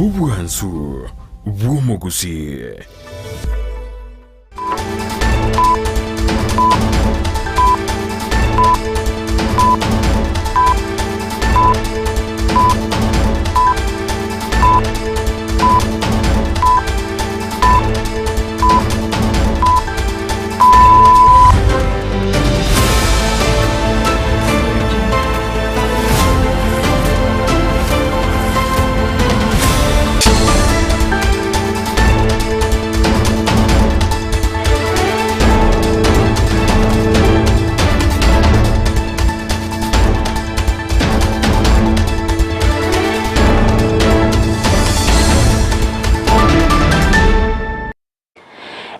Obwansu bw'omogusii.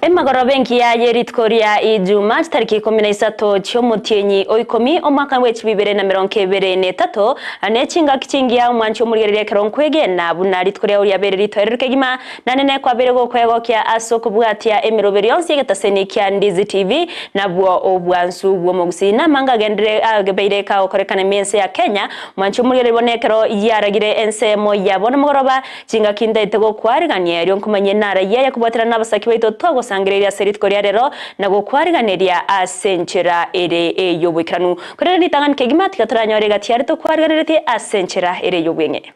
Emagoroba engiya ye rituko ria Ijuma chitariki 13 chi'omotienyi o ikomi omwaka bwe chibibere na merongo ebere na etato, ne chingaki chingiya omwanchi omorigereria ekero nkwegena buna rituko riao riabeire ritoereru kegima, Naende nekwabire gokwegokia ase okobwatia emeroberi yonsi y'egetaseni kia Ndizi TV, nabwo obwansu bw'omogusii. Namanga agendire abeire kagokorekana ime ense ya Kenya, mwanche omorigereria bono ekero yaragire ensemo ya bono mogoroba, chingaki ntaete gokwarigania erio nkomanyie naraia yakobwaterana nabasaki baito twagosangereria ase rituko ria rero na gokwariganeria ase enchera ere ey'oboikeranu. Korende ritang'ani kegima tiga toranyore egati yaria tokwariganeretie ase enchera ere ey'obweng'e.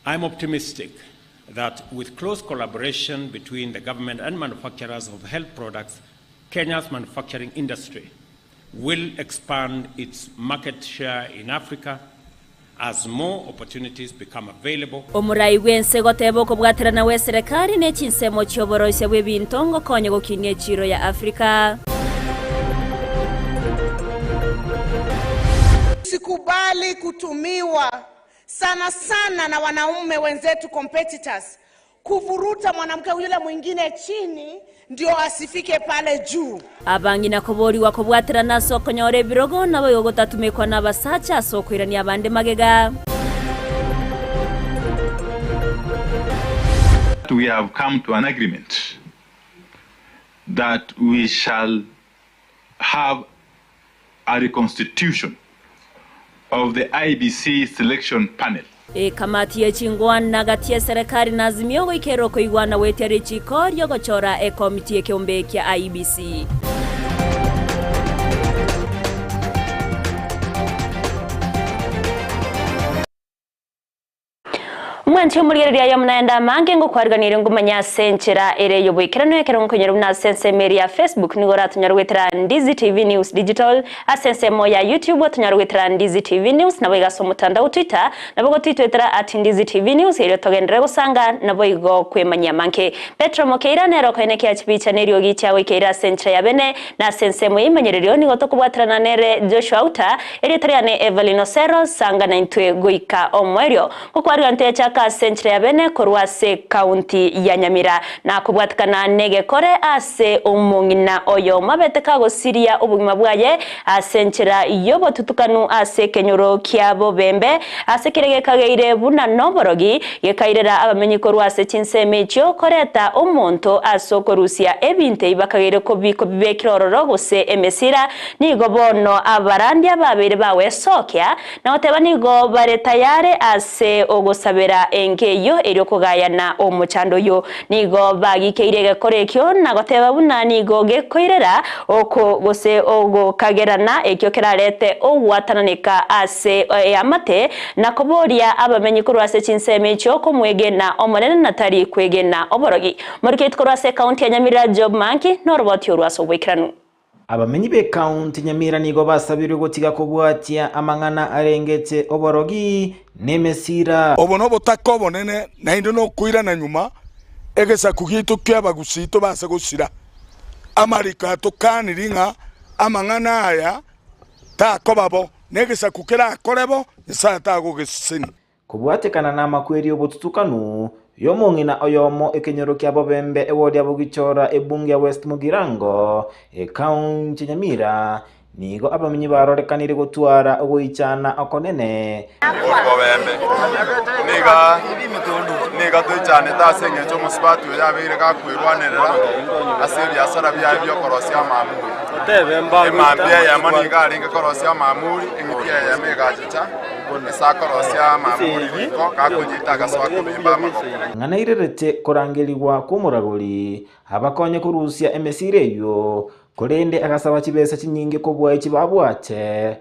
I am optimistic that with close collaboration between the government and manufacturers of health products, Kenya's manufacturing industry will expand its market share in Africa as more opportunities become available. Omorai bw'ense goteba okobwaterana gw'eserekari ne chinsemo chi'oboroisia bw'ebinto ngokonye gokinia echiiro ya Africa. Usikubali kutumiwa sana sana na wanaume wenzetu competitors kuvuruta mwanamke yule mwingine chini ndio asifike pale juu. Abang'ina koborigwa kobwaterana ase okonyora ebirogo, naboigo gotatumekwa nabasacha ase okoirania abande magega. We have come to an agreement that we shall have a reconstitution of the IEBC selection panel. Ekamati ye chingwana gati y'eserekari na Azimio goikera okoigwana goetia richiko riogochora ekomiti y'ekeombe kia IEBC. Omwanchi omorigereria aye omonaende amange ngokwariganirie ngomanye ase enchera ere y'oboikeranu ekero nkonyora buna ase ensemo eria ya Facebook nigo oratonyare goetera Ndizi TV News Digital, ase ensemo ya YouTube otonyare goetera Ndizi TV News naboigo ase omotandao Twitter nabo gotwitwetera at Ndizi TV News erio togenderere gosanga naboigo kwemanyia amange. Petro Mokeira nere okoenekia chibicha na eriogi chiagoikeire ase enchera ya bene na ase ensemo y'eimanyererio nigo tokobwaterana nere Joshua Auta Erieta riane Evelyn Osero, sanga naintwe goika omoerio. Gokwarigwa ntechaka ase enchera ya bene korwa ase ekaunti ya Nyamira na kobwatikana negekore ase omong'ina oyomo abete kagosiria obogima bwaye ase enchera y'obotutukanu ase ekenyoro kia Bobembe ase kere gekageire buna noborogi gekairera abamenyi korwa ase chinsemo echio koreta omonto ase okorusia ebinto ebi bakageire kobibekera ororo gose emesira Nigo bono abarandia babeire bagwesokia, na goteba nigo bare tayare ase ogosabera enka eyio erio kogayana omochando oyio. Nigo bagikeire egekoro ekio na goteba buna nigo gekoirera oko gose ogokagerana ekio kerarete ogwatananeka ase eamate, na koboria abamenyi korwa ase chinsemo echio komwegena Omonene na tari kwegena oborogi. Moriketi korwa ase ekaunti ya Nyamira Job Manki noroboti orwo ase oboikeranu. Abamenyi b'ekaunti Nyamira nigo basabirwe gotiga kobwatia amang'ana arengete oborogi na emesira. Obo nobotaka obonene, naende nokoirana nyuma, egesaku giaito ki'abagusii tobase gosira. Amariko atokaniri ng'a amang'ana aya takoba bo, na egesaku kerakore bo, Nyasae tagogesesenia. Kobwatekana namakweri y'obotutukanu y'omong'ina oyomo ekenyoro kia Bobembe eworia Bogichora ebunge ya West Mugirango, ekaunti ya Nyamira, Nigo abamenyi barorekanire gotwara ogoichana okonene. Korwa bobembe niga niga toichanete ase engencho omosubati oyo abeire gakwerwanerera ase ebiasara biaye bi'okorosia amamuri. Emambia eyemo nigo arenge korosia amamuri, eng'iti eyemo egachicha ase akorosia amamuri riko, gakonyeita agasoa kobimba amagoko. Ng'a nairerete korangerigwa kw'omoragori, abakonye korusia emesira eyio, Korende agasaba chibesa chinyinge kobua echi babwate.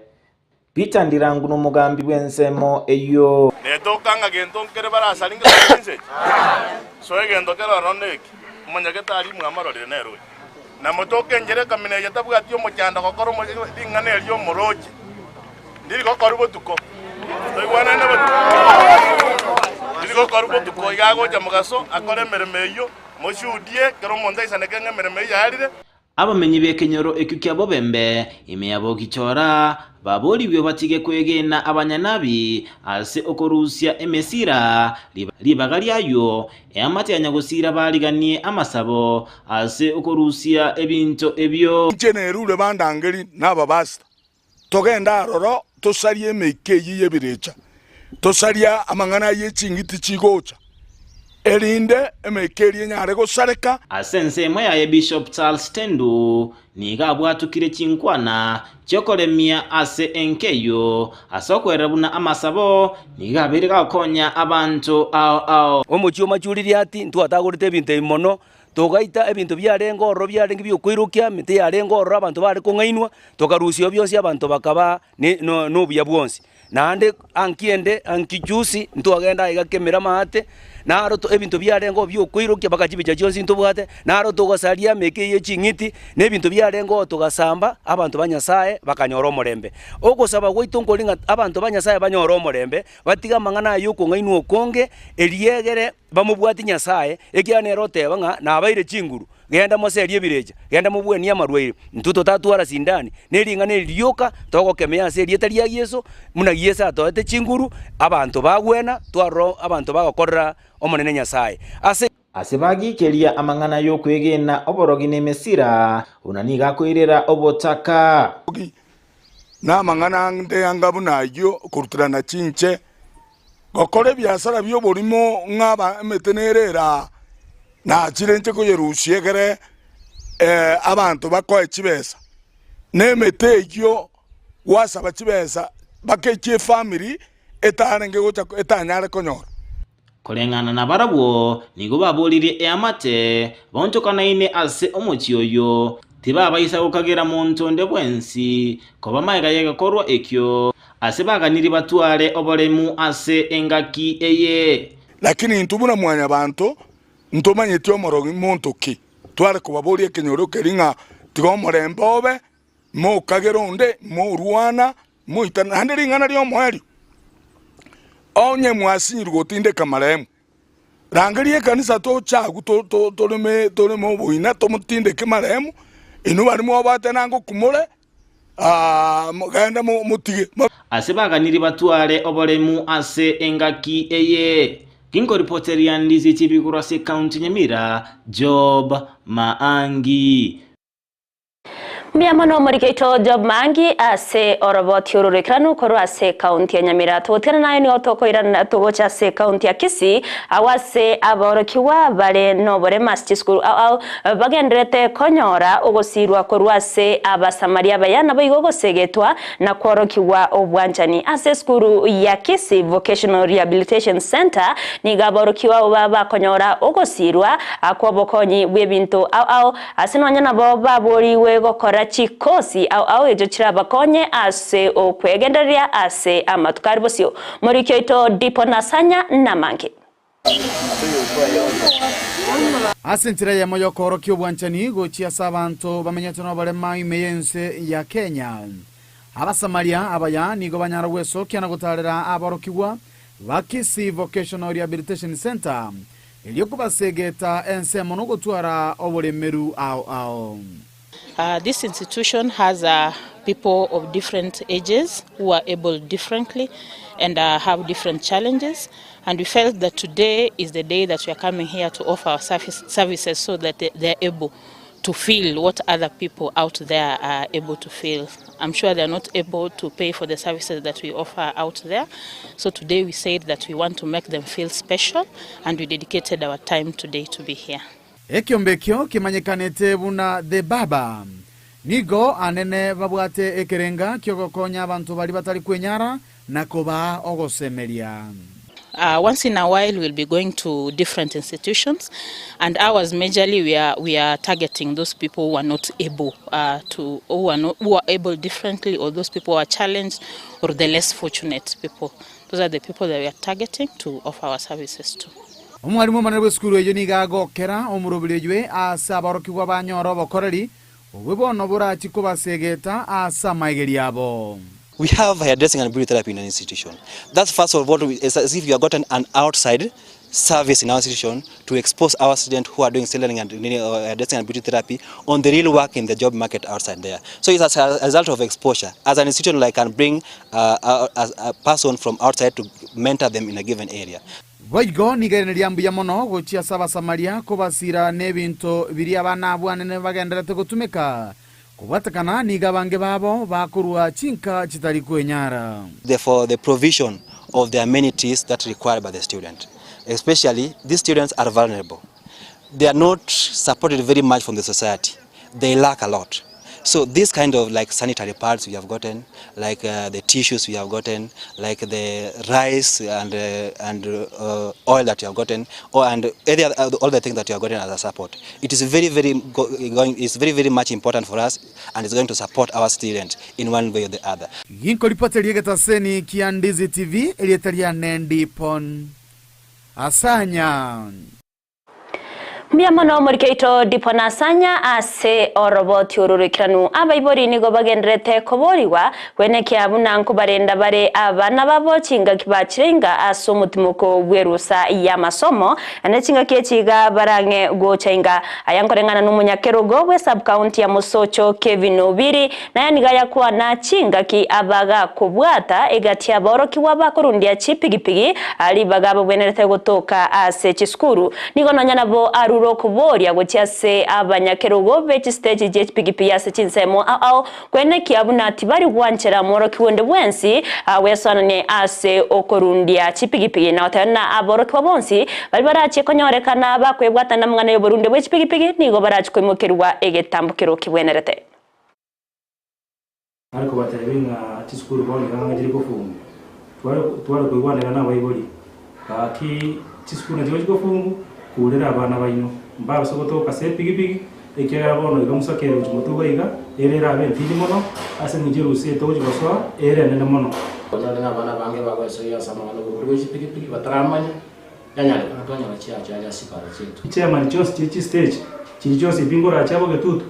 Peter Ndirangu nomogambi bw'ensemo eyio. Netoka ng'a gento nkere barasare ngesarie chinsa echi? Soa egento kere ororo neki, omonyagetari mwamarorire nere oyo. Na motoke enchera ekamina eye tabwati omochando gokora ring'ana eri omoroche, ndiri gokorwa botuko. Toigwanane botuko? Ndiri gokorwa botuko, iga agocha mogaso akore emeremo eyio. Moshuhudie kera omonto aisaneke ng'a emeremo eyio yaerire. Abamenyi b'ekenyoro ekio kia bobembe, ime ya Bogichora, baborigwe batige kwegena abanyanabi ase okorusia emesira ribaga ri'ayio, eamate ya nyagosira bariganie amasabo ase okorusia ebinto ebio. Inche nerure bandangeri na ababasita, togende aroro tosarie emeika eyio y'ebirecha, tosarie amang'ana ayio eching'iti chigocha, erinde emeika eria enyare gosareka. Ase ensemo yaye Bishop Charles Tendu nigo abwatukire chinkwana chi'okoremia ase enka eyio ase okwerera buna amasabo nigo abeire gakonya abanto ao ao. Omochie o Machuririati ntwatagorete ebinto ebi mono, Togaita ebinto biarenge ororo biarenge bi'okoirokia, emete yarenge ororo abanto baare kong'ainwa, tokarusia bionsi abanto bakaba nobuya bwonsi. Naende anki ende, anki juzi, ntwagenda aiga kemera amaate, naro ebinto biarenge oo bi'okoirokia mpaka chibicha chionsi ntobwate, naro togasaria emeke eye ching'iti, na ebinto biarenge oo togasamba, abanto ba Nyasaye bakanyora omorembe. Ogosaba gwaito nkori ng'a abanto ba Nyasaye banyore omorembe, batige amang'ana aya y'okong'ainwa okonge, eriegere. Bamobwatie Nyasae, ekiagera nere oteba ng'a nabaire chinguru, Genda moserie ebirecha, genda mobwanie amarwaire. Intwe totatwara sindani, ne ring'ana eri rioka togokemea ase erieta ria Yeso, buna Yeso atoete chinguru, abanto bagwena, twarora abanto bagokorera Omonene Nyasae. Ase. Ase bagiikeria amang'ana y'okwegena oborogi na emesira, buna nigo akoirera obotaka. Namang'ana ande anga buna ayio koruterana chinche, Gokora ebiasara bi'oborimo ng'a emete nere ere aa, nachire inche koyerusia egere abanto bakoe chibesa. Na emete eyio gwasaba chibesa mpaka echie efamiri etarenge gocha etanyare konyora. Koreng'ana nabarabwo nigo baboririe eamate baonchokanaine ase omochie oyio, tibabaisa gokagera monto onde bwensi koba magega y'egekorwa ekio. Ase baganirie batware oboremu ase engaki eye. Lakini intwe buna mwanyabanto ntomanyeti omorogi monto ki, tware kobaboria ekenyoro keria ng'a tiga omorembe obe, mokagera onde, morwana, moitana, naende ring'ana ri'omoerio, onye mwasinyirwe gotindeka maremu, Rangeria ekanisa toche agwo toreme toreme oboina tomotindeke maremu, inwe baria mwabwate nango kumore, genda motige. Ase baganirie batware oboremu ase engaki eye. Ginkoripoteria Ndizi TV korwa ase ekaunti Nyamira, Job Maangi. Mbuya mono omoriki oito Job Maangi ase oroboti oro roikeranu korwa ase ekaunti ya Nyamira. Togotigana naye nigo tokoirana togocha ase ekaunti ya Kisii agwo ase aborokigwa bare noborema ase chisukuru ao ao bagendererete konyora ogosirwa korwa ase Abasamaria abaya naboigo gosegetwa na kworokigwa obwanchani. Ase esukuru ya Kisii Vocational Rehabilitation Centre nigo aborokigwa abo bakonyora ogosirwa kw'obokonyi bw'ebinto ao ao Ase nonya nabo baborigwe gokora chikosi ao ao echio chirabakonye ase okwegendereria ase amatuko are bosio. Moriki oito Dipo Nasanya namange. Ase enchera eyemo y'okoorokia obwanchani gochia ase abanto bamenyete noborema ime y'ense ya Kenya, Abasamaria abaya nigo banyara gwesokia na gotaarera aborokigwa ba Kisii Vocational Rehabilitation Centre Erio kobasegeta ensemo nogotwara oboremeru ao ao. This institution has people of different ages who are able differently and have different challenges and we felt that today is the day that we are coming here to offer our services so that they are able. to feel what other people out there are able to feel. I'm sure they are not able to pay for the services that we offer out there. So today we said that we want to make them feel special and we dedicated our time today to be here. Ekiombe ekio kemanyekanete buna The Baba. Nigo anene babwate ekerenga ki'ogokonya abanto baria batari kwenyara na kobaa ogosemeria. Once in a while we'll be going to different institutions and ours majorly we are, we are targeting those people who are not able uh, to who are, not, who are able differently or those people who are challenged or the less fortunate people. Those are the people that we are targeting to offer our services to. Omwalimu omonene bw'esukuru eyio nigo agokera omoroberi oyio ase aborokigwa banyore obokoreri, obwe bono borachie kobasegeta ase amaegerio abo. We have hairdressing and beauty therapy in an institution. That's first of all, it's as if you have gotten an outside service in our institution to expose our students who are doing tailoring and hairdressing and beauty therapy on the real work in the job market outside there. So it's as a result of exposure. As an institution, like can bring uh, a, a person from outside to mentor them in a given area. Boigo nigo ere mbuya mono gochia ase Abasamaria kobasira n'ebinto biria abana abwo anene bagendererete gotumeka kobwatekana nigo abange babo bakorwa chinka chitari kwenyara. Therefore, the provision of the amenities that required by the student. Especially, these students are vulnerable. They are not supported very much from the society. They lack a lot. So this kind of like sanitary pads we have gotten, like the tissues we have gotten, like the rice and and oil that you have gotten, or and any other, all the things that you have gotten as a support. It is very very go, going. It's very very much important for us, and it's going to support our students in one way or the other. Ginkoripoteria egetaseni kia Ndizi TV, erieta riane Ndipon Asanya. Mbuya mono omorikeito Dipon Asanya ase oroboti oro roikeranu. Abaibori nigo bagenderete koborigwa kwenekia buna nkobarenda bare abana babo chingaki bachire inga ase omotimoko bw'erusa y'amasomo ane chingaki echiga barang'e gocha inga aya nkoreng'ana na omonyakerogo bwe sub-county ya Mosocho Kevin Obiri naye niga yakwana chingaki abagakobwata egati aborokigwa bakorundia chipigipigi ari bagabo bwenerete gotoka ase chisukuru nigo nonya nabo arure okoboria gochia ase abanyakerogo be chistage chie chipigipigi ase chinsemo ao ao kwenekia buna tibari gwanchera mworokiwa onde bwensi wesoananie ase okorundia chipigipigi na goteba na aborokigwa bonsi bari barachie konyorekana bakwebwatana amang'ana ya oborundia bwe chipigipigi nigo barachie koimokerwa egetambokero kibwenerete. Are kobatebia ng'a chisukuru bono iga ng'a chiri kofungwa. Tware tware koigwanera na abaibori, gaki chisukuru nachirochio chikofungwa, kurera abana baino, mbabase gotoka ase epigipigi, ekiagera bono iga mosakere gochia motwe iga iga, ere erabe entindi mono, ase eng'encho erusa eye togochia gosoa, ere enene mono. Onyore ng'a abana abange bagoesoyia ase amang'ana oborwaire bwe chipigipigi bataramanya, yanyarekana twanyora chiachari ase chipara chiaito. Chichairman chionsi chie chistage chiria chionsi pi nkorache abo getutu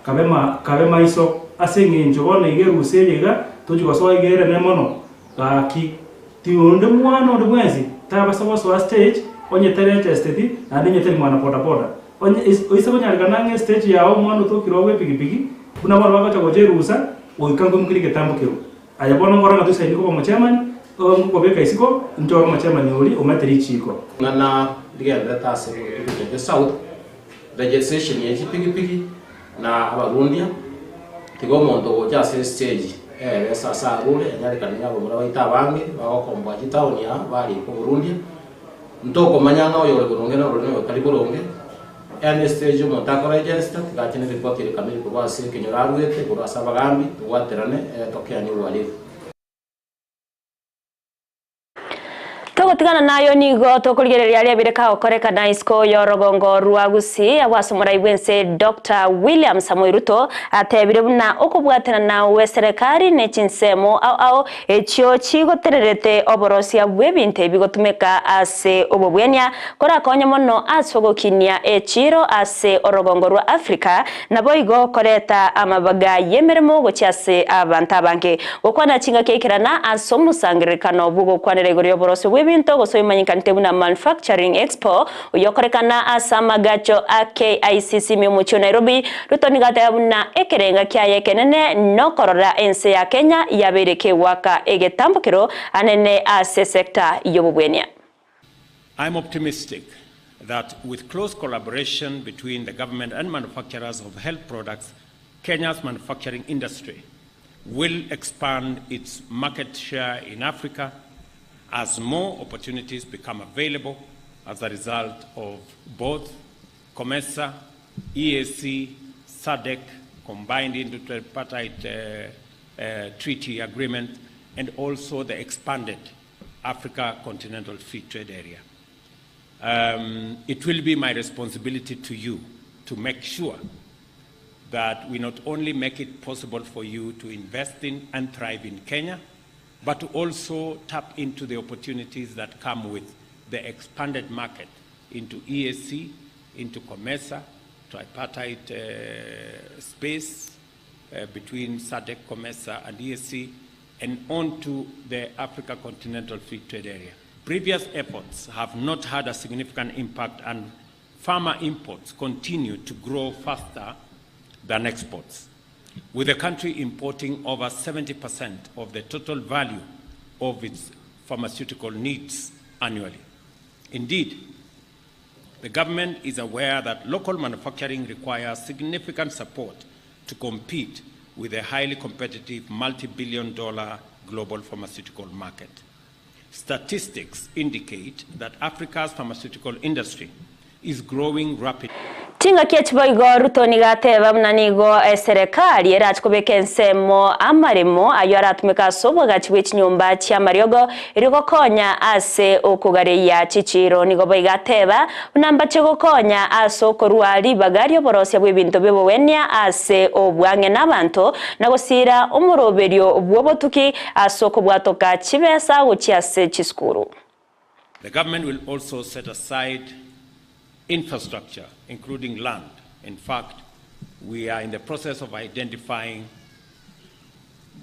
kabe ma kabe maiso ase eng'encho bono iga erusa eye iga tochi gosoa iga erene mono gaki ti onde mwana onde bwensi tabasa gosoa stage onye terechesteti naende onye tari mwana bodaboda onye is oise konyarekana ng'a estage yao omwana otokire oo bw'epigipigi buna bono bagocha gocha erusa goika nkoimokerie egetambo kerwo aye bono nkorora ng'a toisaini koba omochairman ngokobeka isiko nchore omochairman oria omanyete richiiko. Ng'ana rigenderete ase Bogetutu South, registration ye chipigipigi na abarundia, tiga omonto ogocha ase estage eebese ase arure enyarekane ng'a abamura baito abange bagokomboa chitaoni aa barikwa oborundia, ntokomanya ng'a oyore boronge na orore noyotari boronge, yaani estage omonto akoregister tiga ache ne report ere kamiri korwa ase ekenyoro aruete korwa ase abagambi tobwaterane tokeanie obohalifu. Togotigana nayo nigo tokorigereria aria abere kagokorekana isiko y'orogongo rwa Gusii agwo ase omorai bw'ense Doctor William Samoei Ruto atebire buna okobwatanana gwe serikali ne chinsemo ao ao echio chigotererete oborosia bw'ebinto ebi gotumeka ase obobwenia korakonye mono ase ogokinia echiro ase orogongo rwa Africa naboigo koreta amabaga y'emeremo gochia ase abanto abange. Gokwana chingaki aikerana ase omosangererekano bw'ogokwanera igoro y'oboroso bw'ebinto gose oyomanyekanete buna Manufacturing Expo oyokorekana ase amagacho a KICC ime omochie o Nairobi, Ruto nigo ateba buna ekerenga kiaye ekenene nokorora ense ya Kenya yabeire kegoaka egetambokero anene ase sector y'obobwenia. I'm optimistic. that with close collaboration between the government and manufacturers of health products, Kenya's manufacturing industry will expand its market share in Africa as more opportunities become available as a result of both COMESA, EAC, SADC, combined into tripartite uh, uh, treaty agreement, and also the expanded Africa Continental Free Trade Area. Um, it will be my responsibility to you to make sure that we not only make it possible for you to invest in and thrive in Kenya, but to also tap into the opportunities that come with the expanded market into EAC, into COMESA, tripartite uh, space uh, between SADC, COMESA, and EAC, and onto the Africa Continental Free Trade Area. Previous efforts have not had a significant impact, and farmer imports continue to grow faster than exports, with the country importing over 70% of the total value of its pharmaceutical needs annually. Indeed, the government is aware that local manufacturing requires significant support to compete with a highly competitive multi-billion dollar global pharmaceutical market. Statistics indicate that Africa's pharmaceutical industry is growing rapidly. Chinga kia chiboigo Ruto nigateba buna nigo eserikali erachikobeka ensemo amaremo ayo aratumika ase obwagachi bwa echinyomba chia amariogo eri gokonya ase okugareia chichiro nigo boigateba buna mbache gokonya ase okorwa ribaga rioborosia bwa ebinto bia obowenia ase obwang'e na abanto na gosira omoroberio bwa obotuki ase okobwatoka chibesa gochia ase chisukuru. The government will also set aside infrastructure, including land. In fact, we are in the process of identifying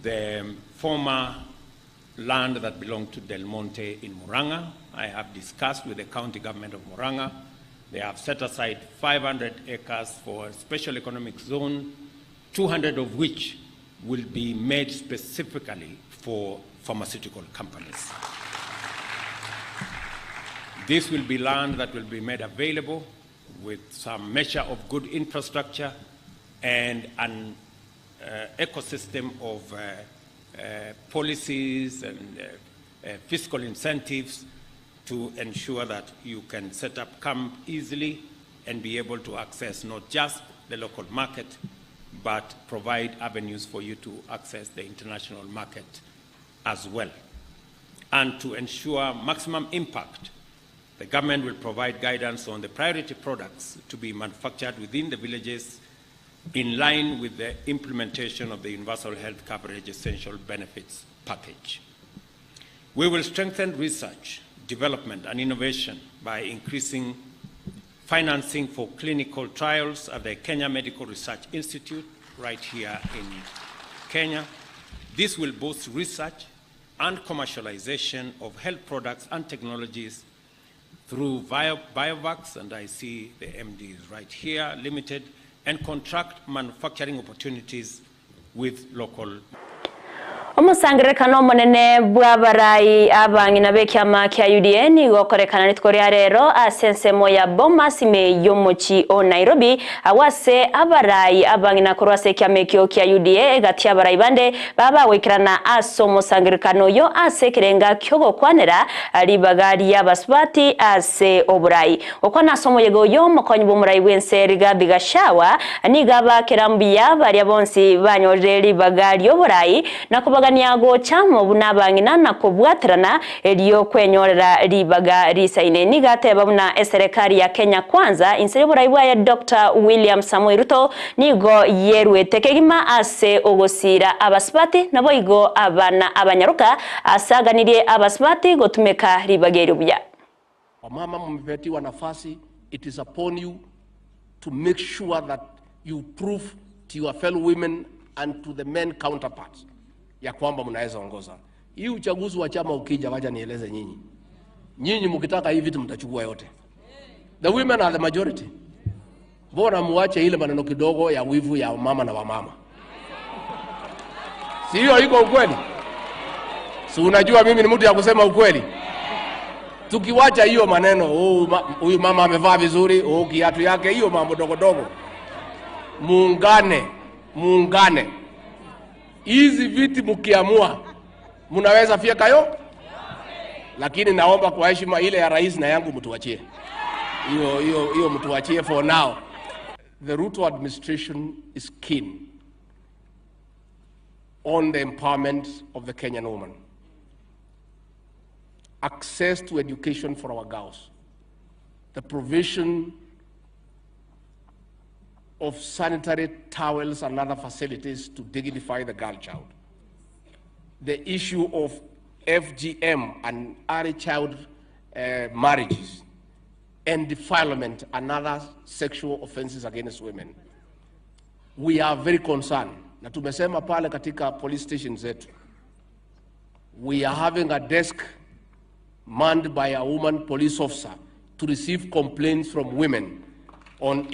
the former land that belonged to Del Monte in Murang'a. I have discussed with the county government of Murang'a. They have set aside 500 acres for a special economic zone, 200 of which will be made specifically for pharmaceutical companies. This will be land that will be made available with some measure of good infrastructure and an uh, ecosystem of uh, uh, policies and fiscal incentives to ensure that you can set up camp easily and be able to access not just the local market, but provide avenues for you to access the international market as well. And to ensure maximum impact, the government will provide guidance on the priority products to be manufactured within the villages in line with the implementation of the Universal Health Coverage Essential Benefits Package. We will strengthen research, development, and innovation by increasing financing for clinical trials at the Kenya Medical Research Institute right here in Kenya. This will boost research and commercialization of health products and technologies through Bio, BioVax, and I see the MD is right here, Limited, and contract manufacturing opportunities with local Omosangererekano omonene bwa abarai abang'ina b'ekiama kia UDA nigo okorekana rituko ria rero ase ensemo ya Bomas ime y'omochi o Nairobi agwo ase abarai abang'ina korwa ase ekiama ekio kia UDA egati abarai bande baba bagoikerana ase omosangererekano oyo ase ekerenga ki'ogokwanera ribaga ria abasubati ase oborai. Gokwana ase omoyega oyo omokonyi bw'omorai bw'ense Rigathi Gachagua nigo abakera mbuya baria bonsi banyorire ribaga ri'oborai na kobagania gocha amo buna abang'ina na kobwaterana erio kwenyorera ribaga risaine. Nigo ateba buna eserekari ya Kenya Kwanza inse y'oborai bwaye Doctor William Samoei Ruto nigo yeruete kegima ase ogosiira abasubati naboigo abana abanyaroka ase aganirie abasubati gotumeka ribaga erio buya. Wamama mmepatiwa nafasi, it is upon you to make sure that you prove to your fellow women and to the men counterparts ya kwamba mnaweza ongoza. Hii uchaguzi wa chama ukija, wacha nieleze nyinyi, nyinyi mkitaka hii vitu mtachukua yote. The women are the majority. Mbona muache ile maneno kidogo ya wivu ya mama na wamama? Si hiyo iko ukweli? Si unajua mimi ni mtu ya kusema ukweli? Tukiwacha hiyo maneno, "Oh, huyu mama amevaa vizuri, oh, kiatu yake, hiyo mambo dogo dogo, muungane, muungane. Hizi viti mkiamua, mnaweza fyeka yo, lakini naomba kwa heshima ile ya rais na yangu mtuachie hiyo hiyo hiyo, mtuachie for now. The Ruto administration is keen on the empowerment of the Kenyan woman, access to education for our girls, the provision of sanitary towels and other facilities to dignify the girl child, the issue of FGM and early child marriages, and defilement and other sexual offenses against women. We are very concerned, na tumesema pale katika police station zetu, we are having a desk manned by a woman police officer to receive complaints from women on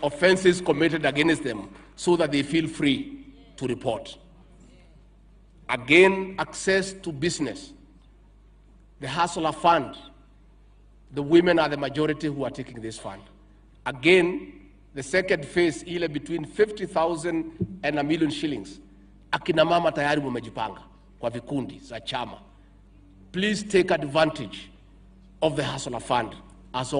offenses committed against them so that they feel free to report. Again, access to business. The Hustler Fund, the women are the majority who are taking this fund. Again, the second phase, ile between 50,000 and a million shillings. Akina mama tayari mumejipanga kwa vikundi za chama. Please take advantage of the Hustler Fund as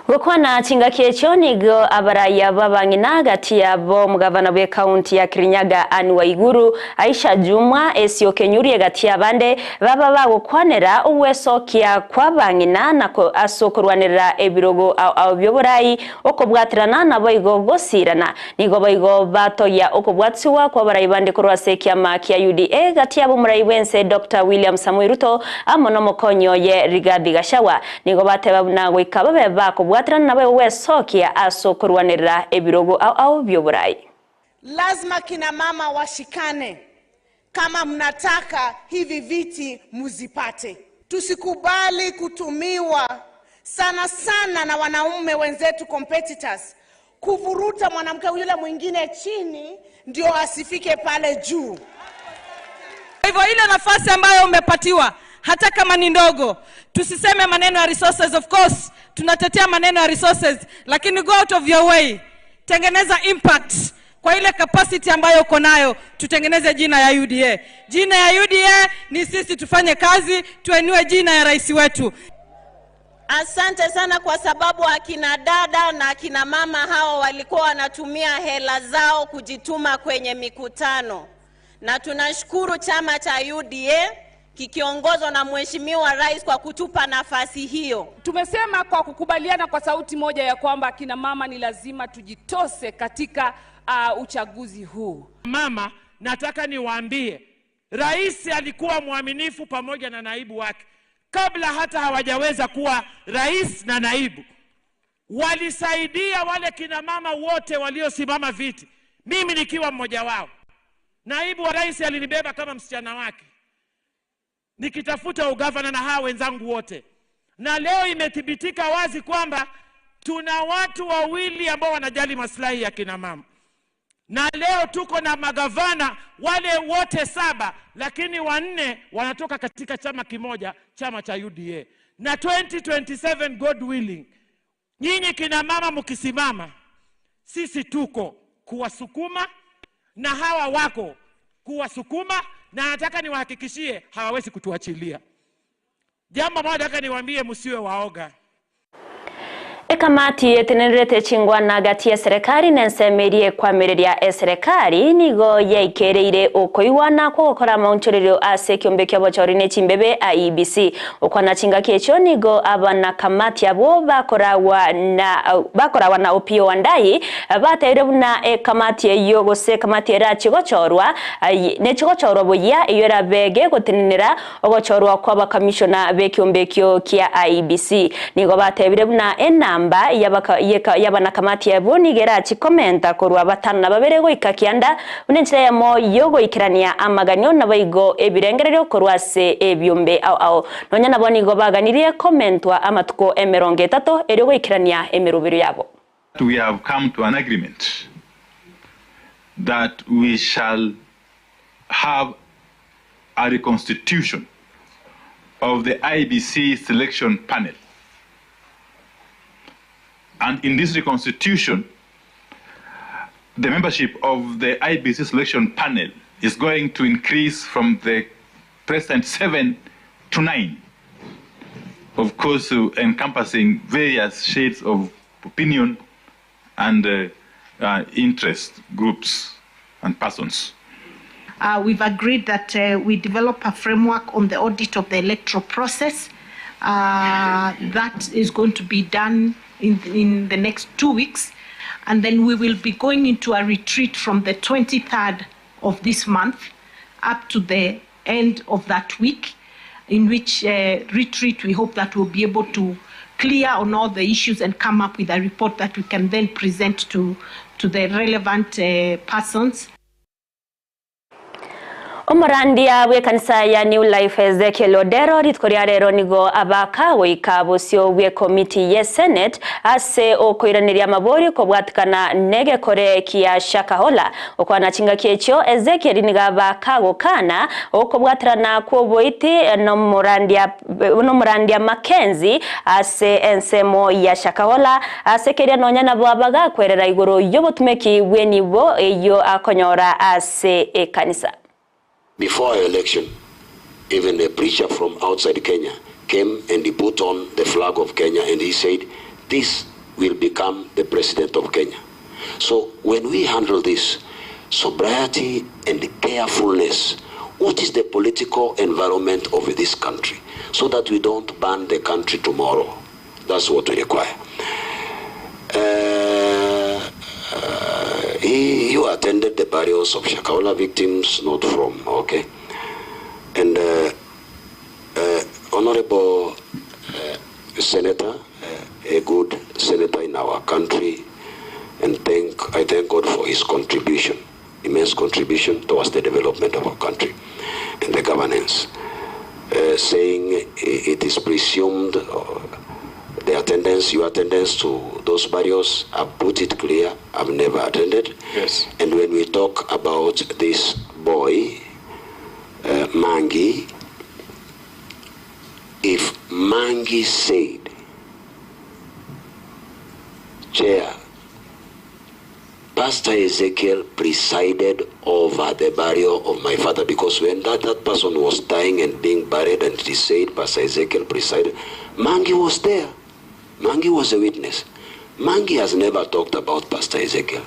Gukwana chingaki ekyo nigo abaraya babang'ina gati yabo mugavana bwe kaunti ya Kirinyaga Anne Waiguru Aisha Jumwa Esio Kenyuri gati yabande baba bagukwanera uwesokia kwa bang'ina nako asokorwanera ebirogo au byoburai okobwatirana nabo igo gosirana nigo baigo batoya okobwatiwa kwa barai bande korwa se kiama kia UDA gati yabo murai wense Dr. William Samoei Ruto amo no mokonyo ye Rigathi Gachagua nigo bateba na goika babe bakobwatirana nabo wesokia asokorwanera ebirogo au byoburai. Lazima kina mama washikane kama mnataka hivi viti muzipate. Tusikubali kutumiwa sana sana na wanaume wenzetu competitors kuvuruta mwanamke yule mwingine chini ndio asifike pale juu. Kwa hivyo ile nafasi ambayo umepatiwa hata kama ni ndogo, tusiseme maneno ya resources. Of course tunatetea maneno ya resources, lakini go out of your way, tengeneza impact kwa ile capacity ambayo uko nayo, tutengeneze jina ya UDA. Jina ya UDA ni sisi, tufanye kazi, tuenue jina ya rais wetu. Asante sana kwa sababu akina dada na akina mama hao walikuwa wanatumia hela zao kujituma kwenye mikutano, na tunashukuru chama cha UDA kikiongozwa na Mheshimiwa Rais kwa kutupa nafasi hiyo. Tumesema kwa kukubaliana kwa sauti moja ya kwamba akina mama ni lazima tujitose katika uchaguzi huu. Mama, nataka niwaambie, rais alikuwa mwaminifu pamoja na naibu wake kabla hata hawajaweza kuwa rais na naibu. Walisaidia wale kina mama wote waliosimama viti, mimi nikiwa mmoja wao. Naibu wa rais alinibeba kama msichana wake nikitafuta ugavana na hawa wenzangu wote, na leo imethibitika wazi kwamba tuna watu wawili ambao wanajali maslahi ya kina mama, na leo tuko na magavana wale wote 7, lakini 4 wanatoka katika chama kimoja, chama cha UDA. Na 2027 God willing, nyinyi kina mama mkisimama, sisi tuko kuwasukuma na hawa wako kuwasukuma, na nataka niwahakikishie hawawezi kutuachilia. Jambo moja nataka niwaambie, msiwe waoga. Ekamati etenerete chingwana gati ya serikali nensemerie kwamireria eserikali nigo yaikereire okoiwana kwa gukora maunchorero ase kiombe kia bochori ne chimbebe IEBC okwana chingaki echo nigo abana kamati abo bakorawa na Opiyo Wandayi bateire buna ekamati eyo gose kamati era chigochorwa ne chigochorwa buya iyo erabege gotenenera ogochorwa kwa bakamishona bekiombe kio kia IEBC nigo batebire buna ena namba yabana kamati yabo nigera chikomenta korwa batano na babere goika kianda unenchira ya moyo goikerania amaganyo na baigo ebirengererio korwa se ebyombe au au nonya nabo nigo baganirie komentwa amatuko emerongo etato eri goikerania emerubiro yabo. We have come to an agreement that we shall have a reconstitution of the IEBC selection panel. And in this reconstitution, the membership of the IEBC selection panel is going to increase from the present 7 to 9. Of course, encompassing various shades of opinion and interest groups and persons. We've agreed that we develop a framework on the audit of the electoral process. That is going to be done in the next 2 weeks. And then we will be going into a retreat from the 23rd of this month up to the end of that week, in which retreat we hope that we'll be able to clear on all the issues and come up with a report that we can then present to the relevant persons. Omorandia bw'ekanisa ya New Life Ezekiel Odero rituko ria rero nigo abaka goika bosio bw'ekomiti ye Senate ase okoiraneria amabori kobwatikana negekore kia Shakahola. Okwana chingaki echio Ezekiel nigo abaka gokana okobwaterana kw'oboiti nomorandia Mackenzie ase ensemo ya Shakahola ase keria nonya nabo abagakwerera igoro y'obotumeki bw'enibo eyo akonyora ase ekanisa. Before our election, even a preacher from outside Kenya came and he put on the flag of Kenya and he said, this will become the president of Kenya. So when we handle this, sobriety and carefulness, what is the political environment of this country, so that we don't burn the country tomorrow? That's what we require. You attended the burials of Shakahola victims, not from, okay. And Honorable Senator, a good senator in our country, and I thank God for his contribution, immense contribution towards the development of our country and the governance. Saying it is presumed the attendance, your attendance to those burials, I've put it clear, I've never attended. And when we talk about this boy, Mangi, if Mangi said, Chair, Pastor Ezekiel presided over the burial of my father, because when that person was dying and being buried, and he said Pastor Ezekiel presided, Mangi was there. Mangi was a witness. Mangi has never talked about Pastor Ezekiel.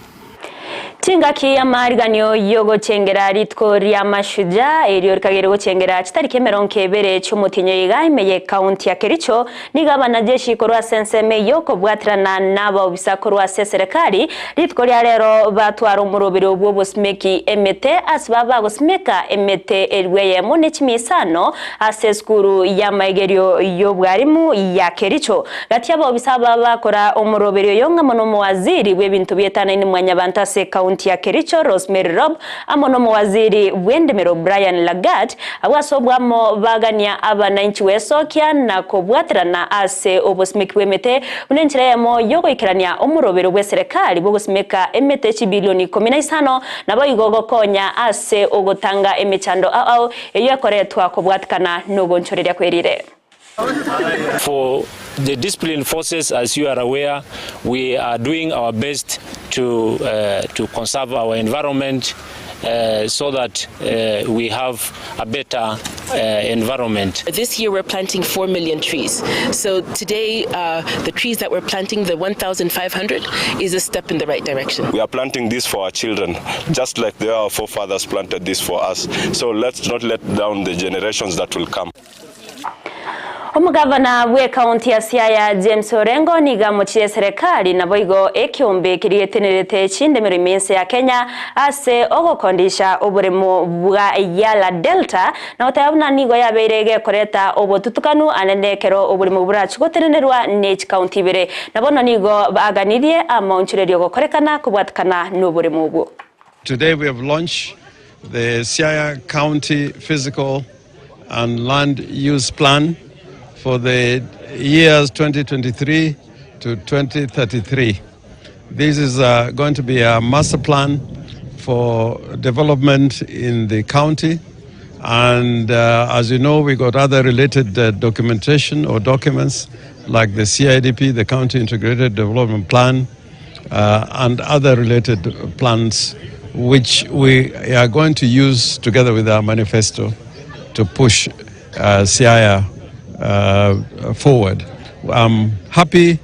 Chingaki amariganio yogochengera rituko ria mashujaa erio rikagere gochengera chitariki emerongo ebere chiomotinyo iga ime county ya Kericho niga abanajeshi korwa senseme yokobwatirana n'abaobisa korwa ase serikali rituko ria rero batwara omorobere obwo obosimeki emete ase baba bagosimeka emete erwe eyemo ne chimisano ase esukuru ya maigerio y'obwarimu ya Kericho. Gati abaobisa aba bakora omorobere oyo ng'amo n'omowaziri bw'ebintu bietanaine mwanyabanto ase county ya Kericho Rosemary Rob amo n'omowaziri bw'endemero Brian Lagat abwasobwamo bagania abananchi wesokia na kobwaterana ase obosimeki bw'emete buna enchera eyemo yogoikerania omorobero bwe serikali bwogosimeka emete chibilioni 15 nabo igo gokonya ase ogotanga emechando ao eyo ekoretwa kobwatikana n'ogonchoreria kwerire. For the discipline forces, as you are aware, we are doing our best to conserve our environment so that we have a better environment. This year we're planting 4 million trees. So today, the trees that we're planting, the 1,500, is a step in the right direction. We are planting this for our children, just like our forefathers planted this for us. So let's not let down the generations that will come. Omugavana bwe kaunti ya Siaya James Orengo nigamochire serikali nabo igo ekiombe kirietenerete chindemero imense ya Kenya ase ogokondisha oboremo bwa Yala Delta na otayabuna nigo yabeire gekoreta obotutukanu anene kero oboremo burachigotenenerwa ne kaunti ibere nabono nigo baganirie amaunchirerio gokorekana kubwatikana n'oboremo obwo. Today we have launched the Siaya County Physical and Land Use Plan for the years 2023 to 2033. This is going to be a master plan for development in the county, And as you know, we got other related documentation or documents like the CIDP, the County Integrated Development Plan, and other related plans which we are going to use together with our manifesto to push Siaya forward. I'm happy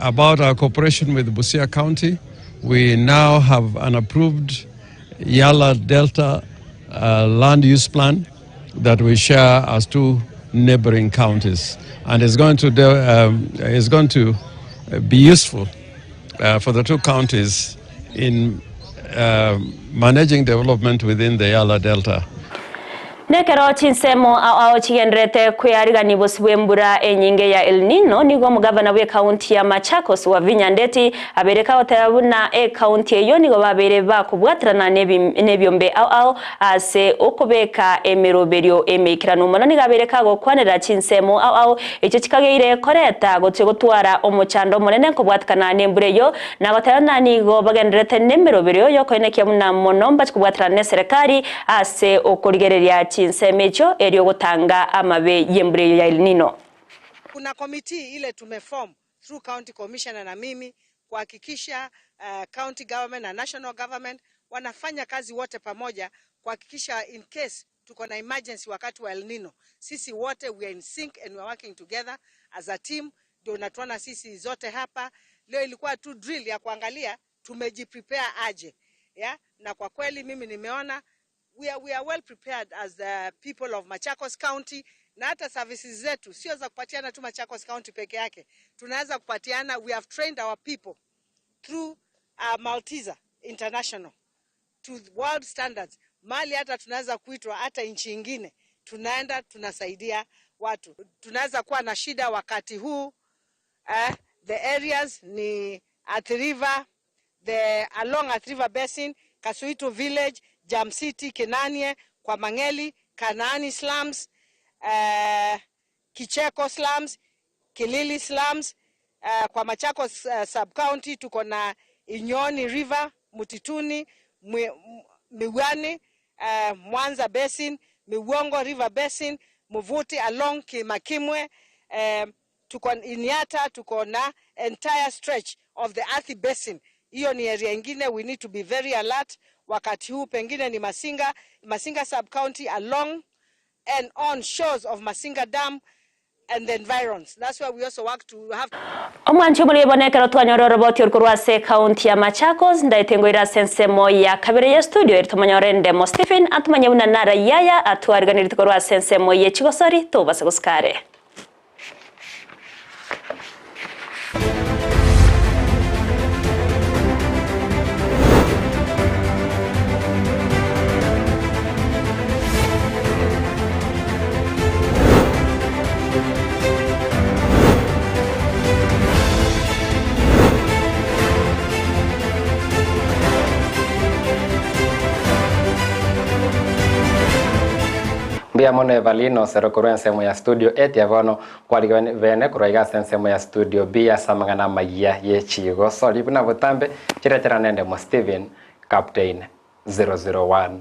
about our cooperation with Busia County. We now have an approved Yala Delta land use plan that we share as two neighboring counties, and it's going to it's going to be useful for the two counties in managing development within the Yala Delta. Nekero chinsemo ao chigenderete kwearigani bosi bw'embura enyinge ya El Nino nigo omugavana bwe county ya Machakos Wavinya Ndeti abereka oteba buna e county eyo nigo babere bakubwatirana n'ebyombe ao ase okubeka emeroberio emeikirano mono nigo abereka gokwanera chinsemo ao ekyo chikageire koreta gotwe gotwara omochando omonene nkobwatikana n'embura eyo nagoteba na nigo bagenderete n'emeroberio yokoenekia buna mono mbachikobwatirana ne serikali ase okorigereria chinsemecho erio gotanga amabe yembre ya El Nino. Kuna committee ile tumeform through county commissioner na mimi kuhakikisha county government na national government wanafanya kazi wote pamoja kuhakikisha in case tuko na emergency wakati wa El Nino, sisi wote we are in sync and we are working together as a team. Ndio natuona sisi zote hapa leo ilikuwa tu drill ya kuangalia tumejiprepare aje, yeah? Na kwa kweli mimi nimeona we are well prepared as the people of Machakos County, na hata services zetu sio za kupatiana tu Machakos County peke yake, tunaweza kupatiana. We have trained our people through Malteser International to world standards, mali hata tunaweza kuitwa hata nchi ingine, tunaenda tunasaidia watu. Tunaweza kuwa na shida wakati huu the areas ni Athi River, the along Athi River Basin, Kasuito Village, Jam City, Kinanie, kwa Mangeli, Kanaani slums, Kicheko slums, Kilili slums, kwa Machakos sub county tuko na Inyoni River, Mutituni, Miwani, Mwanza Basin, Miwongo River Basin, Muvuti along Kimakimwe, tuko Iniata, tuko na entire stretch of the Athi Basin. Hiyo ni area ingine we need to be very alert wakati huu, pengine ni Masinga, Masinga sub county along and on shores of Masinga Dam and the environs. That's why we also work to have Omwanchi omuri twanyora oroboti orukorwa ase county ya Machakos ndaitengoira ase ensemo ya kabere ya studio eri tomanyore ndemo Stephen atumanye buna nara yaya atwariganire korwa ase ensemo ye chigosori tobase gosikare. Mbia mono Evalino sero korwa ensemo ya studio A tiavono kwariga bene korwa iga ase ensemo ya studio B ase amang'ana amaya ye chigo sori buna botambe chiretera nende mo Steven Captain 001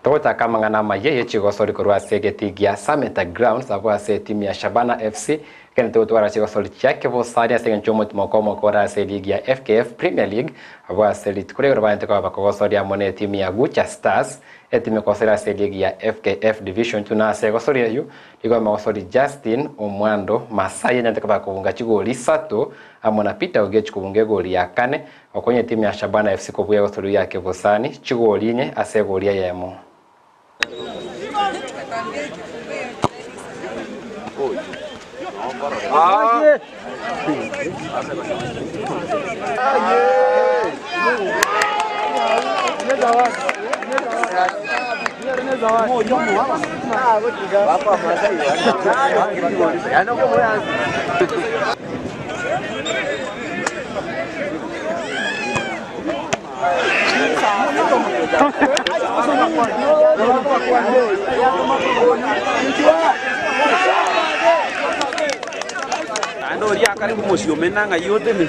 togochaka amang'ana amaya ye chigo sori korwa ase egeti gia Summit Grounds abo ase etimu ya Shabana FC kene togotwara chigosori chiake bosari ase eng'encho omotimo okomo ase eligi ya FKF Premier League abo ase rituko rigoro baente koba bakogosori amo na etimu ya Gucha Stars etimu ekosori ase eligi ya FKF Division 2 na ase egosori eyo nigo amagosori Justin Omwando Masai enyante koba kobunga chigori isato amo na Peter Ogechi kobunga egori ya kane okonya etimu ya Shabana FC kobuya egosori yake bosani chigori inye ase egori eyemo. Andoria karibu muciumenanga yote ni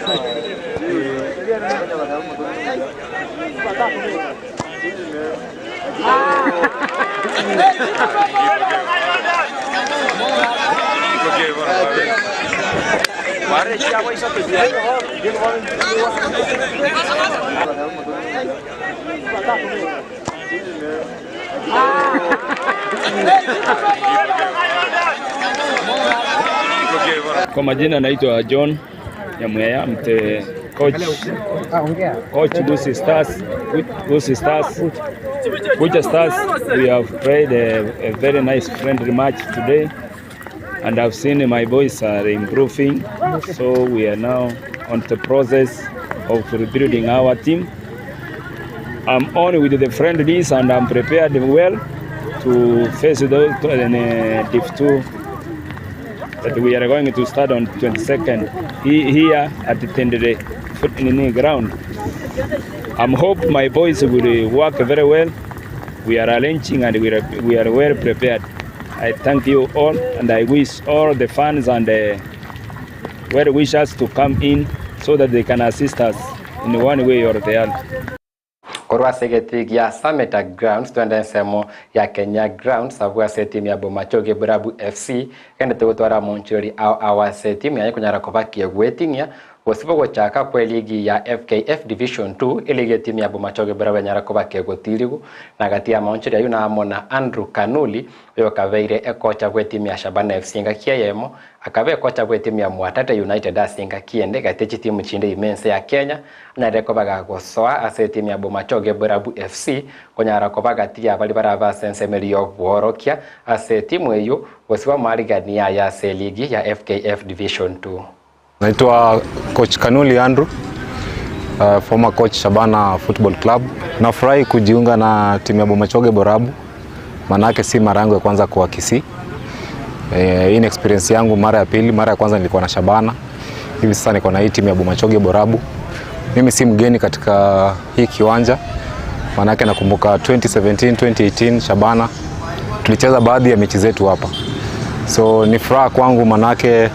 Kwa majina naitwa John Nyamweya, mte coach coach Gusii Stars, Gusii Stars, Gucha Stars. We have played a, a very nice friendly match today and I've seen my boys are improving, so we are now on the process of rebuilding our team. I'm on with the friendlies and I'm prepared well to face those in uh, Div 2 that we are going to start on 22nd he- here at the Tendere foot in ground. I'm hope my boys will work very well. We are arranging and we are, we are well prepared. I thank you all and I wish all the fans and the well wishers to come in so that they can assist us in one way or the other. Korwa ase egetii gia Sameta Grounds twende ensemo ya Kenya Grounds abwo ase etimu ya Bomachoge Borabu FC egenderete gotwara amonchorori ao ao ase etimu yaye konyara koba kegweting'ia gose bogochaka kwe ligi ya FKF Division 2 eligi etimu ya Bomachoge Borabu enyara koba kegotirigwa na gati y'amaonchori ayio na amo na Andrew Kanuli oyokabeire ekocha bw'etimu ya Shabana FC engaki eyemo Akaba ekocha bw'etimu ya Mwatate United ase engaki ende gati chitimu chinde ime ense ya Kenya, anyarire koba gagosoa ase etimu ya Bomachoge Borabu FC konyara koba gati ya baria barabe ase ensemo eria y'obworokia ase etimu eyio gosibwa amarigani aye ase eligi ya FKF Division 2. Naitwa Coach Kanuli Andrew, uh, former coach Shabana Football Club. Nafurahi kujiunga na timu ya Bomachoge Borabu, manake si mara yangu ya kwanza kuwa Kisii. Eh, hii ni experience yangu mara ya pili. Mara ya kwanza nilikuwa na Shabana, hivi sasa niko na hii timu ya Bomachoge Borabu. Mimi si mgeni katika hii kiwanja, manake nakumbuka 2017 2018 Shabana tulicheza baadhi ya mechi zetu hapa, so ni furaha kwangu manake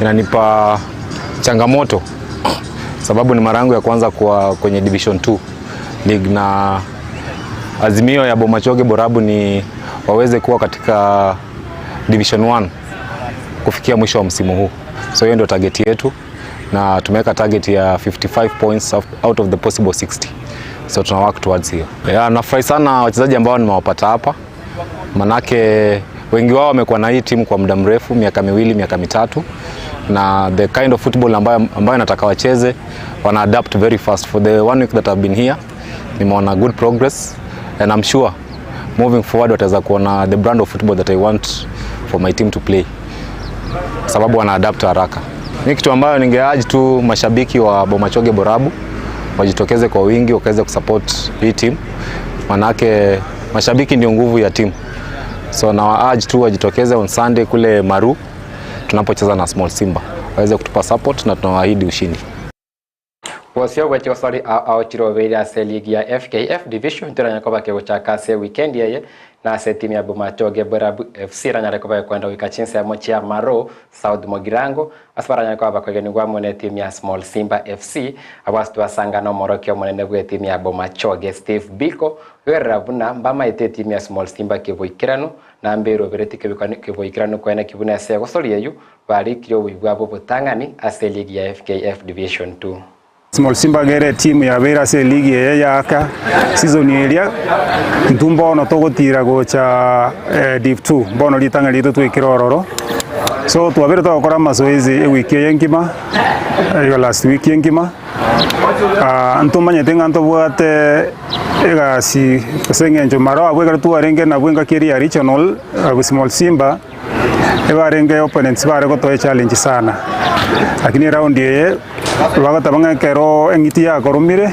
inanipa changamoto sababu ni mara yangu ya kwanza kuwa kwenye Division 2 league na azimio ya Bomachoge Borabu ni waweze kuwa katika Division 1 kufikia mwisho wa msimu huu. So hiyo ndio target yetu na tumeweka target ya 55 points out of the possible 60. So tuna work towards hiyo. Yeah, nafurahi sana wachezaji ambao nimewapata hapa manake wengi wao wamekuwa na hii timu kwa muda mrefu, miaka miwili, miaka mitatu, na the kind of football ambayo, ambayo nataka wacheze wana adapt very fast. For the one week that I've been here nimeona good progress and I'm sure moving forward wataweza kuona the brand of football that I want for my team to play, sababu wana adapt haraka. Ni kitu ambayo ningeurge tu mashabiki wa Bomachoge Borabu wajitokeze kwa wingi wakaweze kusupport hii team, manake mashabiki ndio nguvu ya timu. So na urge tu wajitokeze on Sunday kule Maru tunapocheza na Small Simba waweze kutupa support na tunawaahidi ushindi. Bosio bwe chigosori ao ao chirobeire ase eligi ya FKF Division toranyare koba kegochaka ase ewikendi eye na ase etimu ya Bomachoge Borabu FC eranyare koba gekwenda goika chinsemo chia Maro South Mogirango ase baranyare koba bakoegenigwa amo na etimu ya Small Simba FC abwo ase twasangana omorokia omonene bw'etimu ya Bomachoge Steve Biko ogerera buna mbamaete etimu ya Small Simba keboikeranu na mberoberetie keboikeranu koeneki buna ase egosori eyio Barikire oboyio bwabo obotang'ani ase eligi ya FKF Division 2. Small Simba gere etimu yabeire ase eligi eye yaaka season eria, intwe mbono togotira gocha Div 2 mbono ritang'ani riaito twaikire ororo. So twabeire togokora amazoezi ewiki eye engima, igo last week engima, ntomanyete ng'a ntobwate egasi ase eng'encho mara abwo ekero twarenge nabwo engaki eria ya regional abwo Small Simba. Ebarenge opponents bare gotoa echallenge sana, lakini eround eye bagoteba ng'a ekero eng'iti yakoromire,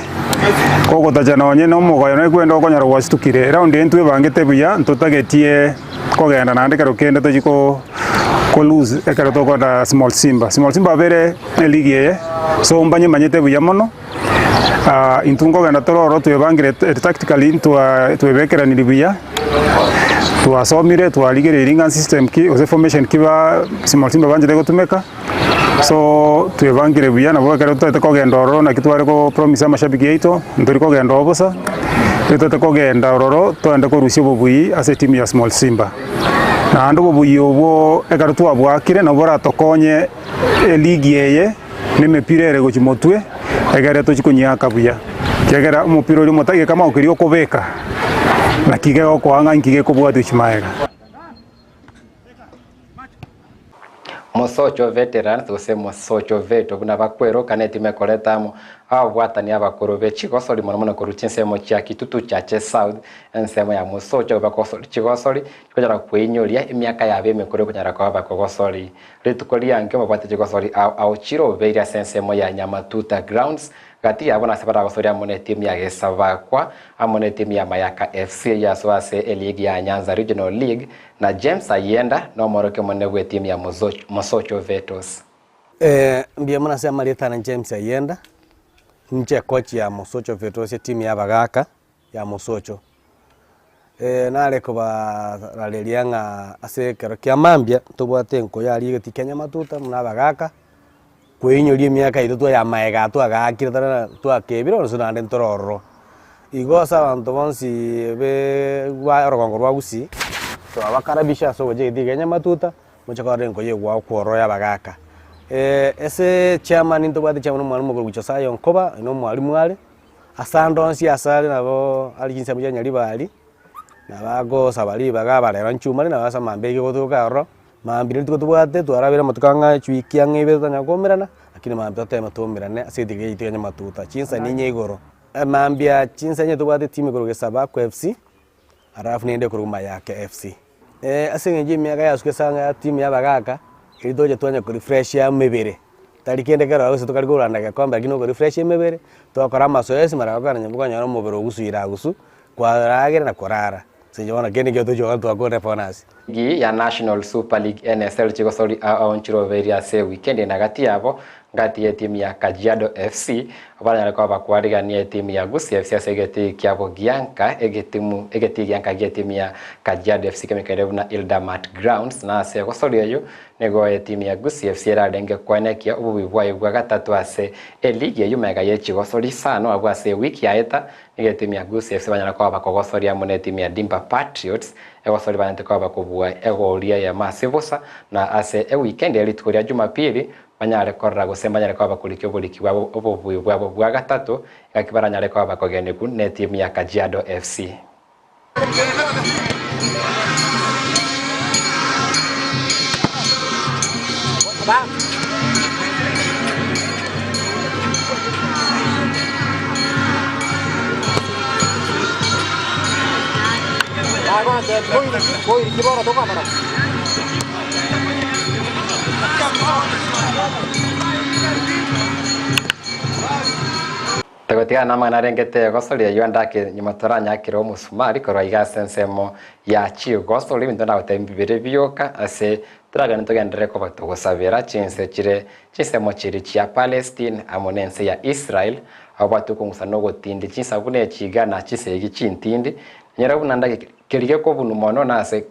kogotacha nonye na omogoyo nonya kwenda okonyora gwasitukire. Eround eye ntwebangete buya, ntotagetie kogenda naende ekero kende tochie ko ko lose ekero tokoenda small simba. Small simba abere eligi eye, so mbanyemanyete buya mono, intwe nkogenda tore ororo twebangire tactically ntwa twebekeranirie buya. Twasomire twarigereirie ng'a system ki gose formation ki ba small simba banchete gotumeka, so twebangire buya nabo ekero totaete kogenda ororo naki tware ko promise amashabiki aito ntori kogenda oo bosa, Totote kogenda ororo togende korusia obobui ase etimu ya Small Simba. Naende obobui obwo ekero twabwakire nabo boratokonye eligi eye na emepira ere gochia motwe egere tochie konyiaka buya. Ekiagera omopira oria omotaki gekama keria okobeka naki gegokoa ng'a inki gekobwatia gochia magega. Mosocho Veterans gose Mosocho Veto buna bakweroka netimu ekoreta amo ababwatani abakoro be chigosori mono mono korwa chinsemo chia Kitutu Chache South ensemo ya Mosocho bakogosori chigosori chikonyara kweinyoria emiaka yabo emekoro ekonyara koba bakogosori rituko riankio babwate chigosori ao ao chirobeire ase ensemo ya Nyamatuta Grounds Gati yabo nase baragosoria amo netimu ya Gesabakwa, amo netimu ya Mayaka FC eyio yasoa ase eligi ya Nyanza Regional League, na James Ayenda nomorokia omonene bw'etimu ya Mosocho Vetos. Mbuya mono ase amarieta ane James Ayenda, ninche coach ya Mosocho Vetos etimu ya abagaka ya Mosocho. Nare kobarareria ng'a ase ekero kia mambia ntobwate enkoyo aria egeti kia nyamatuta buna abagaka, koinyoria emiaka yaito twa ya maega twagaakire tara twakebire bono naende ntore ororo. Igo ase abanto bonsi be ba orogongo rwa gusii, twabakarabisha ase ogocha egeti kia nyamatuta, moche korora enkoyo egwakwa ororo ya abagaka. Ase chairman ntobwate chairman omwalimu okorokwa Josiah Onkoba, oyo na omwalimu are. Ase ande onsi ase are nabo are chinsemo chia Nyaribari, nabo agosaba ribaga abarero nchumare nabo ase amambia aike gotoka aroro, mambia rituko tobwate twarabire amatuko ang'e chiwiki ang'e ibere totanyara koumerana, lakini mambia toteme toumerane ase etigere yaito ya nyamatuta chinsa ninye igoro. Mambia chinsa inye tobwate etimu ekorwa Gesabakwa FC, alafu nende ekorwa Mayaka FC. Ase eng'encho emiaka yasuka ase ang'e etimu ya abagaka, erio toche twanya korefresh emebere. Tari kende keroo gose tokari korwana gekombe lakini okorefresh emebere, twakora amasoesi mara gokora nyomba okonyora omobere ogusuire agusu, kwaragera na korara. Ase inche bono kende nkio tochia gokora twakorire bonus. Ligi ya National Super League NSL chigosori ao ao nchirobeiri ase ewikendi na gati yabo ngati y'etimu ya Kajiado FC baranyare koba bakwarigania etimu ya Gusii FC ase egetii kiabo gianka egetimu egetii gianka gi'etimu ya Kajiado FC kemekaire buna Ildamat Grounds na ase egosori eyio Nigo etimu ya Gusii FC erarenge koenekia obobuya bwaye bwa gatato ase eligi eyio magega ye chigosori isano abwo ase ewiki yaeta. Nigo etimu ya Gusii FC banyara koba bakogosoria amo netimu ya Dimba Patriots egosori banyarete koba bakobua egori eyemo ase bosa na ase ewikendi ya rituko ria Jumapili banyare korora gose mbanyare koba bakorikia oboriki bwabo obobuya bwabo bwa gatato engaki baranyare koba bakogenigwa netimu ya Kajiado FC. Togotigana namang'ana arengete egosoria eyio ande ake nyuma toranyakere omosumari korwa iga ase ensemo ya chigosori ebinto ndagotebie mbibere bioka ase toragende togenderere koba togosabera chinse chire chinsemo chiria chia Palestine amo nense ya Israel abwo okong'usa na ogotindi chinsa buna echi iga na chisegi chintindi nyora buna ndake keria gekobunu mono nase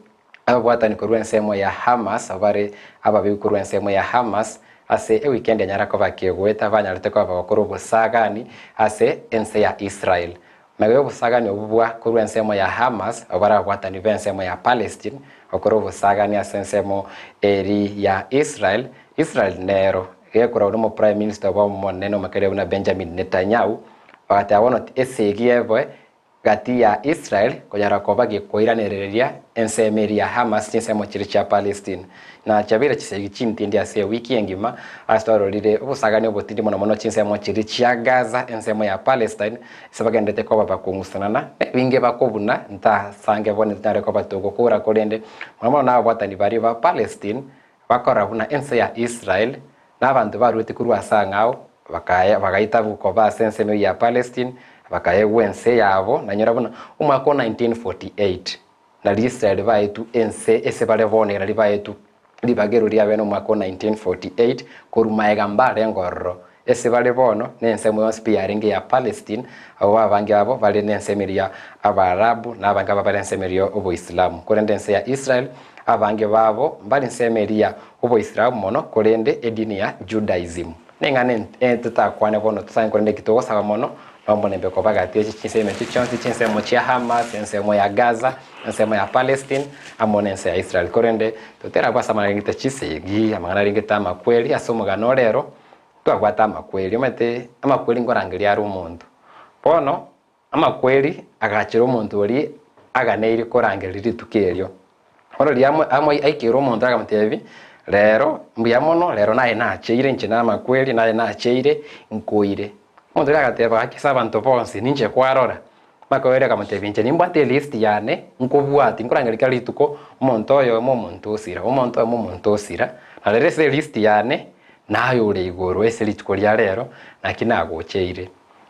Ababwatani korwa ensemo ya Hamas bare ababiu korwa ensemo ya Hamas ase ewikendi enyara koba kegoeta banyarete koba bagokora obosagani ase ense ya Israel. Magega y'obosagani obwo bwa korwa ensemo ya Hamas abwo bare ababwatani b'ensemo ya Palestine gokora obosagani ase ensemo eri ya Israel, Israel nero gekoragwa nomo Prime Minister obo omonene omokeria buna Benjamin Netanyahu bagateba bono esegi ebe Gati ya Israel konyara koba gekoiranereria ensemo eria ya Hamas chinsemo chiria chia Palestine. Na chiabeire chisegi chintindi ase ewiki engima ase twarorire obosagani obotindi mono mono chinsemo chiria chia Gaza ensemo ya Palestine ase bagenderete koba bakong'usanana nebinge bakobuna ntasange bono tonyare koba togokora korende mono mono nababwatani baria ba Palestine Bakora buna ense ya Israel, na abanto baruete korwa ase ang'ao, bagaita koba ase ensemo eyio ya Palestine, bakaegwa ense yabo, na nyora buna omwaka o 1948, nario Israel baetwe ense ase bare bono iga nario baetwe ribaga ero riabene omwaka o 1948, korwa magega mbarenge ororo. Ase bare bono, nensemo yonsi pi yarenge ya Palestine, abwo abange babo bare nensemo eria ya Abaarabu, na abange babo bare ensemo eria y'Oboislamu. Korende ense ya Israel, abange babo mbare ensemo eria ya Oboislamu mono, korende edini ya Judaism. Neng'ana totakwane bono tosange korende eki togosaba mono, Na omorembe koba gati ye chinsemo echio chionsi, chinsemo chia Hamas, ensemo ya Gaza, ensemo ya Palestine, amo nense ya Israel. Korende toterabwo ase amang'ana arengete chisegi, amang'ana arengete amakweri, ase omogano ore ero, twabwate amakweri. Omanyete amakweri nkorangeria are omonto. Bono, amakweri agachera omonto oria aganeirie korangeria rituko erio. Bono riria amo amo aikeire omonto akamotebia, Rero mbuya mono, rero naye nacheire inche namakweri, naye nacheire nkoire. Omonto oria agateba, Gaki ase abanto bonsi ninche kwarora. Makweri akamotebia, Inche nimbwate elist yane nkobwatia, nkorangeria kera rituko omonto oyomo omonto osira, omonto oyomo omonto osira, na rero ase elist yane naye ore igoro ase rituko ria rero, naki nagocheire.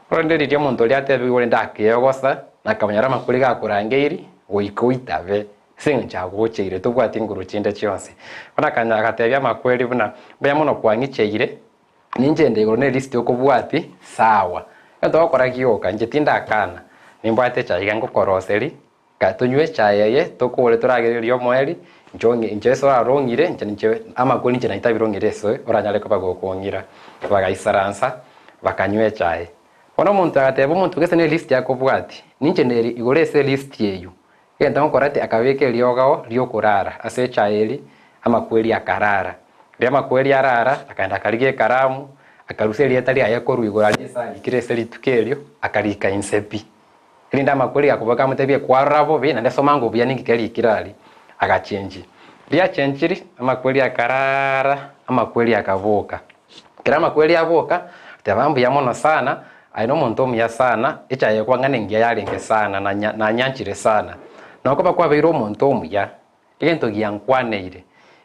Korende riria omonto oria atebigwe rende akeogosa, na akamonyora amakweri gakorangeiri, goika oitabe, ase engencho agocheire, tobwati nguru chinde chionsi. Bono akanya agatebia amakweri buna, Mbuya mono kwang'icheire, ninche inde igoro ne list okobwati, sawa. Egento ogokora gioka, inche tindakana, nimbwate echae iga ngokoroseri, Ka tonywe echae eye, tokore toragererie omoerio, inche ong'e inche ase orarong'ire, inche ninche amakweri inche naitabire ong'ire ase oranyare koba gokong'ira. Bagaisaransa, bakanywa echae. Bono omonto agateba omonto gese ne list akobwatia, ninche nere igoro ase elist eywo. Egento ngokora ati akabeka eriogao riokorara ase echae eria, amakweri akarara. Riria amakweri arara, akaenda akarigia ekaramu, akarusia erieta riaye korwa igoro aria ase arikire ase rituko erio, akarika inse pi. Erinde amakweri gakoboka amotebie, Kwarora bobe, naende soma ng'a obuya ninki kerikire aria. Agachenchia. Riachenchiri, amakweri akarara, amakweri akaboka. Ekero amakweri aboka, teba mbuya mono sana, aye nomonto omuya sana, echaye ekwang'ana engiya yarenge sana, na nanyanchire sana. Nokoba kwabeire omonto omuya, egento giankwaneire,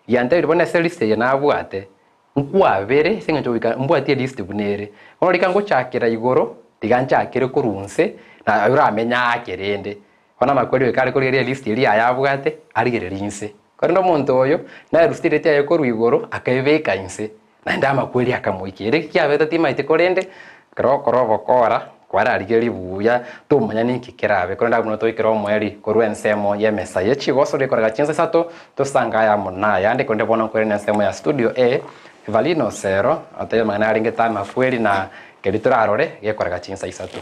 giantebirie bono ase list eye nabwate, Nkwabere ase engencho goika mbwatie list buna ere. Bono rika ngochakera igoro, tiga nchakere korwa inse, na oramenye aake rende. Bono amakweri goika are korigereria elist eria yaye abwate, arigererie inse. Korende omonto oyo, naerusetie ereti yaye korwa igoro, akaebeka inse, naende amakweri akamoikia. Ere ekiabete timaeti korende, ekero ogokora obokora, kwararigereria buya, tomanya ninki kerabe. Korende abwo buna toikere omoerio korwa ensemo y'emesa ye chigosori ekorega chinsa isato, tosange aya amo nayande. Korende bono nkoirane ensemo ya studio A, Evalina Osero, otebie amang'ana arengete amakweri na keria torarore gekorega chinsa isato.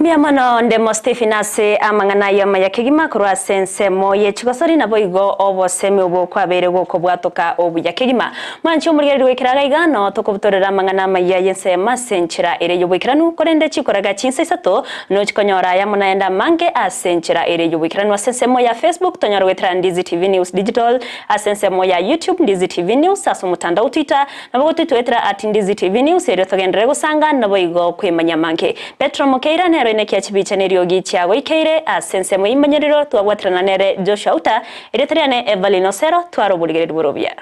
Mbuya mono Ndemo Stephen ase amang'ana ayio amaya kegima korwa ase ensemo ye chigosori naboigo obosemi obwo kwabeire gokobwatoka obuya kegima. Mwanche omorigereria goikera iga iga noo tokobutorera amang'ana amaya y'ensemo ase enchera ere y'oboikeranu korende chikoraga chinsa isato nochi konyora aya amo naende amange ase enchera ere y'oboikeranu ase ensemo ya Facebook tonyore goetera Ndizi TV News Digital ase ensemo ya YouTube Ndizi TV News ase omotandao Twitter Nabo gotwetwetera at Ndizi TV News erio togenderere gosanga naboigo kwemanya amange. Petro Mokeira nero inaki achibicha neriogi chiagoikeire ase ensemo y'imanyerero twabwaterana nere Joshua Uta, erieta riane Evelyn Osero, twara oborigereria bore obuya.